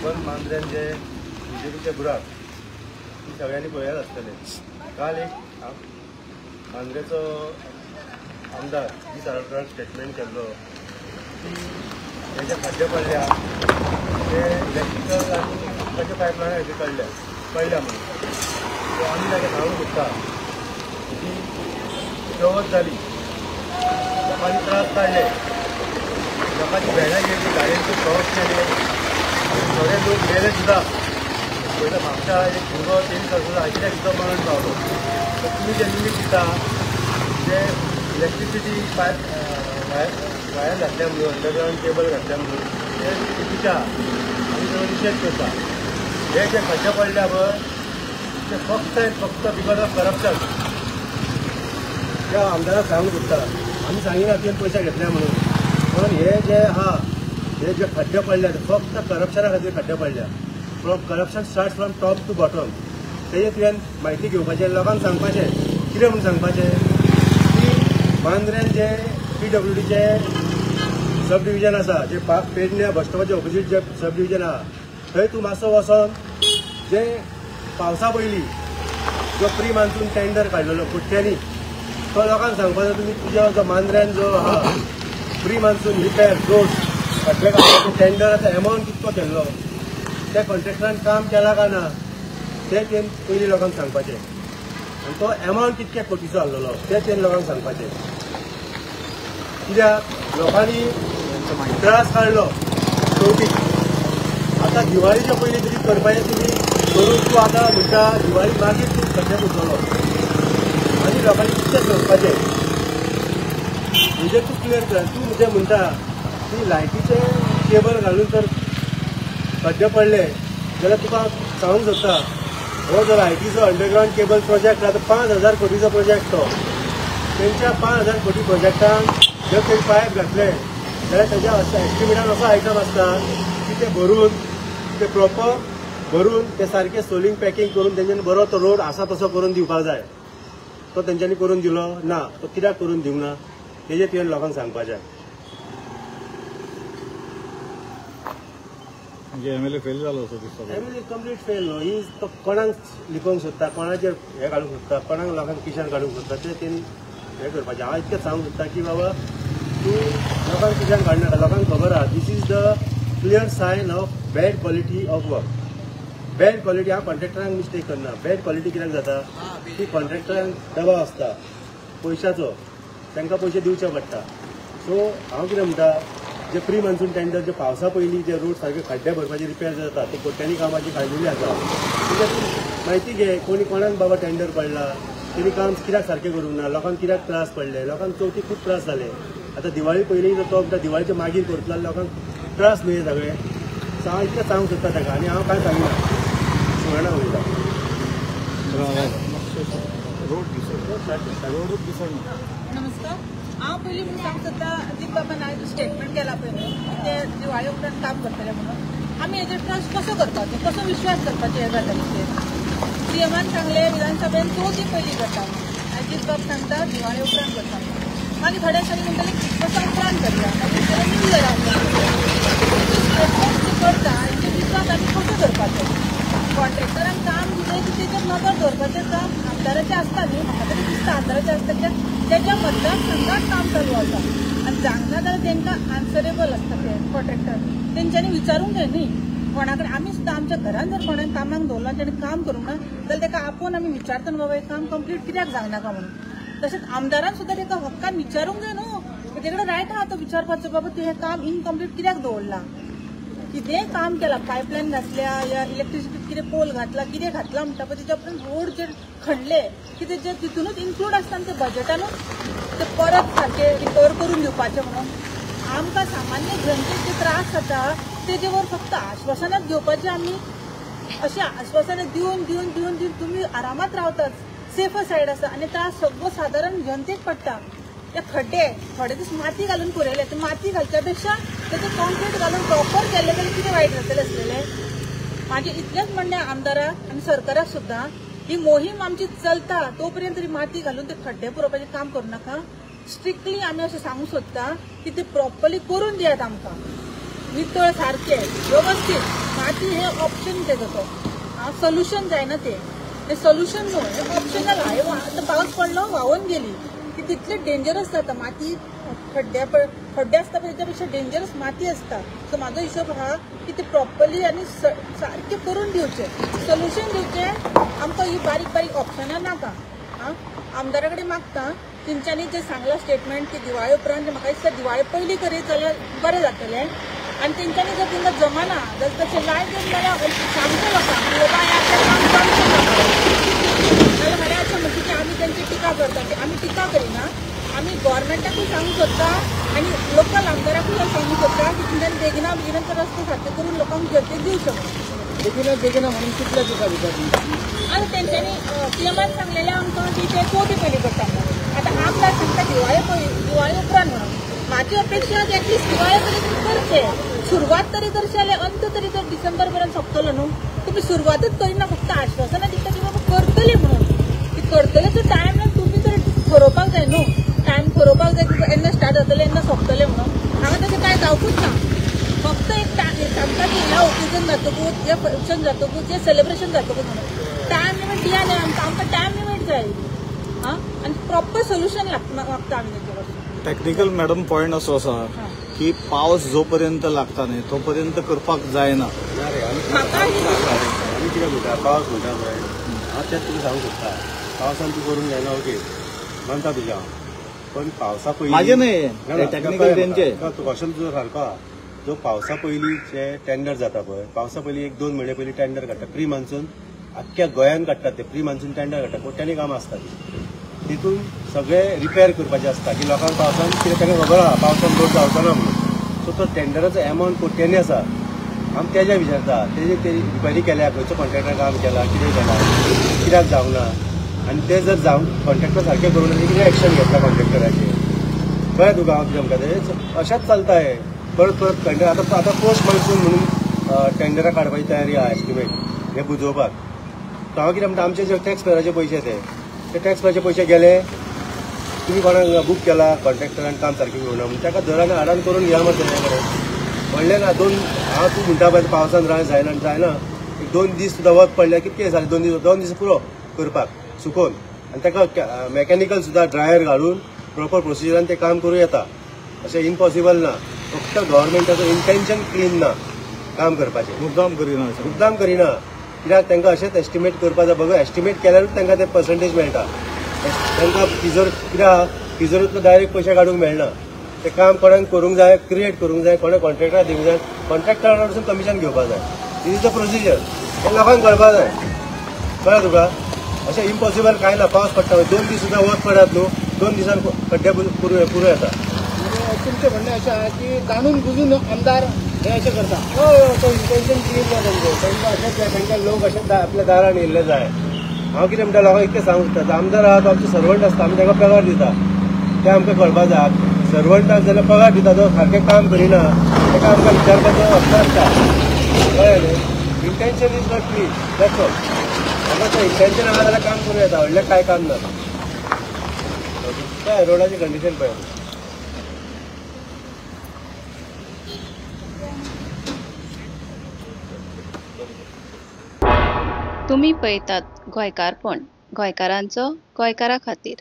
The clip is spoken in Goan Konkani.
अर्बन मांद्र्यान जे बीजेपीचे बुराक ती सगळ्यांनी पळयात आसतले. काल एक मांद्रेचो आमदार जी सारोडकारान स्टेटमेंट केल्लो की हे जे खड्डे पडल्या ते इलेक्ट्रिकल आनी उदकाचे पायपलायन हेजे कडल्या पडल्या म्हणून. सो आमी ताका सांगूंक सोदता की चवथ जाली, लोकांनी त्रास काडले, लोकांची भेणां गेली, गाडयांचे प्रवास केले, थोडे लोक गेले सुद्दां. पयलो म्हापशा एक भुरगो 3 वर्सांचो आशिल्ल्या सुद्दां मरण पावलो. तर तुमी जे निमीत दिता जे इलेक्ट्रिसिटी पायप वायर घातल्या म्हणून, अंडरग्रावंड केबल घातल्या म्हणून, ते चुकीचे आहा. आमी ताजो निशेध करता. हे जे खड्डे पडल्या पळय ते फक्त आनी फक्त because of corruption. त्या आमदाराक सांगूंक सोदता, आमी सांगिना तुवें पयशे घेतले म्हणून, पण हे जे आहा हे जे खड्डे पडल्या ते फक्त करप्शना खातीर खड्डे पडल्या. From corruption start from top to bottom. तेजे तुवें म्हायती घेवपाचें, लोकांक सांगपाचें. कितें म्हूण सांगपाचें की मांद्र्यान जे PWDचे सब डिविजन आसा, जे पेडण्या बस स्टॉपाचे ऑपोजीट जे सब डिविजन आहा थंय तूं मातसो वचोन जे पावसा पयलीं जो प्री मान्सून टेंडर काडलेलो कोट्यांनी तो लोकांक सांगपाचो. तुमी तुज्या जो मांद्र्यान जो आहा प्री मान्सून रिपेर रोड खड्डे काडपाचो टेंडराचो एमावंट कितको केल्लो, त्या कॉन्ट्रॅक्टरान काम केलां काय ना तें तें पयलीं लोकांक सांगपाचें, आनी तो एमावंट कितक्या कोटीचो आहलेलो तें तें लोकांक सांगपाचें. कित्याक लोकांनी त्रास काडलो चवथीक, आतां दिवाळीच्या पयलीं तरी करपाचें तुमी करून तूं आतां म्हणटा दिवाळी मागीर तूं खड्डे पुरतलो आनी लोकांनी कितें सोदपाचें म्हणजे तूं क्लियर कर. तूं म्हणजे म्हणटा की लायटीचे केबल घालून तर खड्डे पडले जाल्यार तुका सांगूंक सोदता हो जो लायटीचो अंडरग्रावंड केबल प्रोजेक्ट आहा तो 5,000 कोटीचो प्रोजेक्ट. तो तेंच्या 5,000 कोटी प्रोजेक्टान जर तेणी पायप घातले जाल्यार तेज्या एस्टिमेटान असो आयटम आसता की ते भरून ते प्रॉपर भरून ते सारके सोलिंग पॅकिंग करून तेंच्यांनी बरो तो रोड आसा तसो करून दिवपाक जाय. तो तेंच्यांनी करून दिलो ना, तो कित्याक करून दिवंक ना तेजें तुवें लोकांक सांगपाचें. म्हणजे MLA fail जालो असो दिसता. MLA complete fail न्हू. ही तो कोणाक लिपोवंक सोदता, कोणाचेर हें काडूंक सोदता, कोणाक लोकांक किशान काडूंक सोदता तें तेणी हें करपाचें. हांव इतकें सांगूंक सोदता की बाबा तूं लोकांक किशान काडनाका, लोकांक खबर आहा. This is the clear sign of bad quality of work. Bad quality हांव कॉन्ट्रॅक्टरांक मिस्टेक करना. बॅड क्वॉलिटी कित्याक जाता की कॉन्ट्रॅक्टरांक दबाव आसता पयशाचो, तांकां पयशे दिवचे पडटा. सो हांव कितें म्हणटा, जे प्री मान्सून टेंडर जे पावसा पयलीं जे रोड सारके खड्डे भरपाचे रिपेर जाता ते कोट्यांनी कामाची काडलेली आसा. तेच्या तूं म्हायती घे कोणी कोणाक बाबा टेंडर पडला, तेणी काम कित्याक सारकें करूंक ना, लोकांक कित्याक त्रास पडले, लोकांक चवथीक खूब त्रास जाले. आतां दिवाळी पयलीं जर तो म्हणटा दिवाळीच्या मागीर करतलो लोकांक त्रास न्हय सगळे. सो हांव इतकें सांगूंक सोदता ताका आनी हांव कांय सांगिना. सुवर्णा उलयता. नमस्कार. हांव पयलीं म्हूण सांगूंक सोदता, अजीत बाबान आयज स्टेटमेंट केला पळय न्हू ते दिवाळे उपरांत काम करतले म्हणून, आमी हेजेर ट्रस्ट कसो करपाचो, कसो विश्वास करपाचो ह्या गजालीचेर? CMान सांगलें विधानसभेन चवथी पयलीं करता म्हणून, अजीत बाब सांगता दिवाळे उपरांत करता म्हणून. मागीर थोड्या दिसांनी म्हणटले क्रिसमसा उपरांत करया, मागीर न्यू इयरा उपरांत. स्टेटमेंट जे करता हेजेर विश्वास आमी कसो करपाचो? कॉन्ट्रॅक्टरान काम दिलें की तेजेर नदर दवरपाचें काम आमदाराचें आसता न्ही, म्हाका तरी दिसता आमदाराचें आसता कित्याक तेज्या मतदारसंघात काम चालू आसा आनी जांगना जाल्यार तेंकां आन्सरेबल आसता ते कॉन्ट्रॅक्टर, तेंच्यांनी विचारूंक जाय न्ही कोणा कडेन. आमी सुद्दां आमच्या घरान जर कोणाक कामाक दवरला तेणें काम करूंक ना जाल्यार तेका आपोवन आमी विचारता न्हू बाबा हें काम कंप्लीट कित्याक जायना म्हणून. तशेंच आमदारान सुद्दां तेका हक्कान विचारूंक जाय न्हू, तेजे कडेन रायट आहा तो विचारपाचो बाबा तुवें हें काम इनकम्प्लीट कित्याक दवरलां, कितेंय काम केलां, पायपलायन घातल्या या इलेक्ट्रिसिटी कितें पोल घातला, कितें घातला म्हणटा पळय तेच्या उपरांत रोड जे खणले की तेजे तितूनच इन्क्लूड आसता आनी ते बजेटानूच ते परत सारके रिकवर करून दिवपाचें म्हणून. आमकां सामान्य जनतेक जे त्रास जाता तेजे वर फक्त आश्वासनाच घेवपाचें. आमी अशें आश्वासनां दिवन दिवन दिवन दिवन तुमी आरामात रावतात, सेफ सायड आसा आनी त्रास सगळो सादारण जनतेक पडटा. ते खड्डे थोडे दीस माती घालून पुरयले, ते माती घालच्या पेक्षा तेचे कॉन्क्रीट घालून प्रॉपर केल्ले जाल्यार कितें वायट जातलें आसलेलें. म्हाजें इतलेंच म्हणणें आमदाराक आनी सरकाराक सुद्दां, ही मोहीम आमची चलता तो पर्यंत तरी माती घालून ते खड्डे पुरोवपाचें काम करूं नाका. स्ट्रिक्टली आमी अशें सांगूंक सोदता की ते प्रॉपरली करून दियात आमकां, नितळ सारकें व्यवस्थीत. माती हे ऑप्शन तेजो तो सोल्युशन जायना तें तें सोल्युशन न्हू हें ऑप्शनल आहा. आतां पावस पडलो व्हांवून गेली ती तितली डेंजरस जाता माती खड्डे आसता पळय तेच्या पेक्षा डेंजरस माती आसता. सो म्हाजो हिशोब आहा की ते प्रॉपरली आनी सारकें करून दिवचें सोल्युशन दिवचें. आमकां ही बारीक बारीक ऑप्शनां नाका. आं आमदारा कडेन मागता तेंच्यांनी जें सांगलां स्टेटमेंट की दिवाळे उपरांत म्हाका दिसता दिवाळे पयलीं करीत जाल्यार बरें जातलें. आनी तेंच्यांनी जर तांकां जमाना जर तशें लायट दिवन जाल्यार सांगचें लोकांक की बाबा हें आपलें काम जमचें नाका जाल्यार फाल्यां अशें म्हणटा की आमी तेंची टिका करता. आमी टिका करिना, आमी गव्हर्मेंटाकूय सांगूंक सोदता आनी लोकल आमदाराकूय सांगूंक सोदता की तेंच्यांनी बेगिना बेगिनाचो रस्तो सारके करून लोकांक जनतेक दिवचो. बेगिना बेगिना म्हणून कितल्या दिसा भितर आनी तेंच्यांनी सीएमान सांगलेलें आमकां की ते चवथी पयलीं करता. आतां आमदार सांगता दिवाळे पयलीं दिवाळे उपरांत म्हणून म्हाजी अपेक्षा एटलिस्ट दिवाळे पयलीं तरी करचें, सुरवात तरी करची जाल्यार अंत तरी तर डिसेंबर पर्यंत सोंपतलो न्हू. तुमी सुरवातच करिना, फक्त आश्वासनां दिता की बाबा करतले म्हणून. ती करतले तो टायम ना तुमी तर थारोवपाक जाय न्हू, टायम थारोवपाक जाय की येन्ना स्टार्ट जातलें येन्ना सोंपतलें म्हणून. हांगा तशें कांय जावपूच ना. फक्त एक सांगता की ह्या ओकेजन जातकूच हें फंक्शन जातकूच हें सेलिब्रेशन जातकूच म्हणून टायम लिमीट दिया न्हय आमकां, आमकां टायम लिमीट जाय. आं आनी प्रॉपर सोल्युशन मागता आमी तेंचे कडसून. टेक्निकल मॅडम पॉयंट असो आसा की पावस जो पर्यंत लागता न्ही तो पर्यंत करपाक जायना. आमी कितें म्हणटा पावस म्हणटा पळय हांव तेंच तुका सांगूंक सोदता. पावसान तूं करूंक जायना ओके मानता तुज्या हांव, पण पावसा पयलीं म्हाजें न्हय टेक्निकल तेंचें क्वेश्चन तुजो सारको आहा. जो पावसा पयलीं जे टेंडर जाता पळय पावसा पयलीं 1-2 म्हयने पयलीं टेंडर काडटा प्री मान्सून आख्ख्या गोंयान काडटात ते प्री मान्सून टेंडर काडटा कोट्यांनी कामां आसता ती तितून सगळे रिपेर करपाचें आसता की लोकांक पावसान कितें तांकां खबर आहा पावसान लोड जावचो ना म्हणून. सो तो टेंडराचो एमावंट कोट्यांनी आसा. आमी तेज्या विचारता तेजे ते रिपेरी केल्या खंयचो कॉन्ट्रॅक्टर काम केलां कितें केलां कित्याक जावंक ना आनी ते जर जावंक कॉन्ट्रॅक्टर सारकें करूंक ना कितें एक्शन घेतला कॉन्ट्रॅक्टराचेर. कळ्ळें तुका हांव कितें म्हणटा तें अशेंच चलता हें परत परत टेंडर. आतां आतां पोस्ट मान्सून म्हणून टेंडरां काडपाची तयारी आहा एस्टिमेट हें बुजोवपाक. हांव कितें म्हणटा आमचे जे टॅक्स पेयराचे पयशे ते टॅक्स पेयराचे पयशे गेले तुमी कोणाक बूक केला कॉन्ट्रॅक्टरान काम सारकें करूंक ना म्हणून ताका धरान आडान करून घेया मरे तेज्या कडेन म्हणलें ना. दोन हांव तूं म्हणटा पळय पावसान रान जायना जायना एक 2 दीस सुद्दां वत पडल्यार कितकें जालें 2 दीस पुरो करपाक सुकोवन आनी ताका मॅकॅनिकल सुद्दां ड्रायर घालून प्रॉपर प्रोसिजरान तें काम करूं येता. अशें इम्पॉसिबल ना. फक्त गव्हर्मेंटाचो इंटेन्शन क्लीन ना काम करपाचें. मुद्दाम करिना मुद्दाम करिना कित्याक तांकां अशेंच एस्टिमेट करपाक जाय. बगर एस्टिमेट केल्यारूच तांकां ते पर्संटेज मेळटा. तांकां तिजोर कित्याक तिजोरींतलो डायरेक्ट पयशे काडूंक मेळना. ते काम कोणाक करूंक जाय क्रिएट करूंक जाय कोणाक कॉन्ट्रॅक्टराक दिवंक जाय कॉन्ट्रॅक्टरा कडसून कमिशन घेवपाक जाय. These is the procedure हें लोकांक कळपाक जाय. कळ्ळें तुका अशें इम्पॉसिबल कांय ना. पावस पडटा 2 दीस सुद्दां वत पडत न्हू 2 दिसान खड्डे पुरो येता. तुमचें म्हणणें अशें आहा की जाणून बुजून आमदार हे अशें करता. हय हय तो इंटेन्शन क्लीन ना तेंचें. तांकां अशेंच जाय तांकां लोक अशेंच आपल्या दारान येयल्ले जाय. हांव कितें म्हणटा लोकांक इतलें सांगूंक सोदता आमदार आहा तो आमचो सर्वंट आसता आमी तांकां पगार दिता तें आमकां कळपाक जाय. सर्वंटाक जाल्यार पगार दिता तो सारकें काम करिना ताका आमकां विचारपाचो हक्क आसता. कळ्ळें न्हू. Intention is not clean that's all. आमकां तो इंटेन्शन आहा जाल्यार काम करूं येता व्हडलें कांय काम ना. पळय रोडाची कंडिशन पळय. तुम्ही पळयतात गोंयकारपण, गोंयकारांचो गोंयकारा खातीर.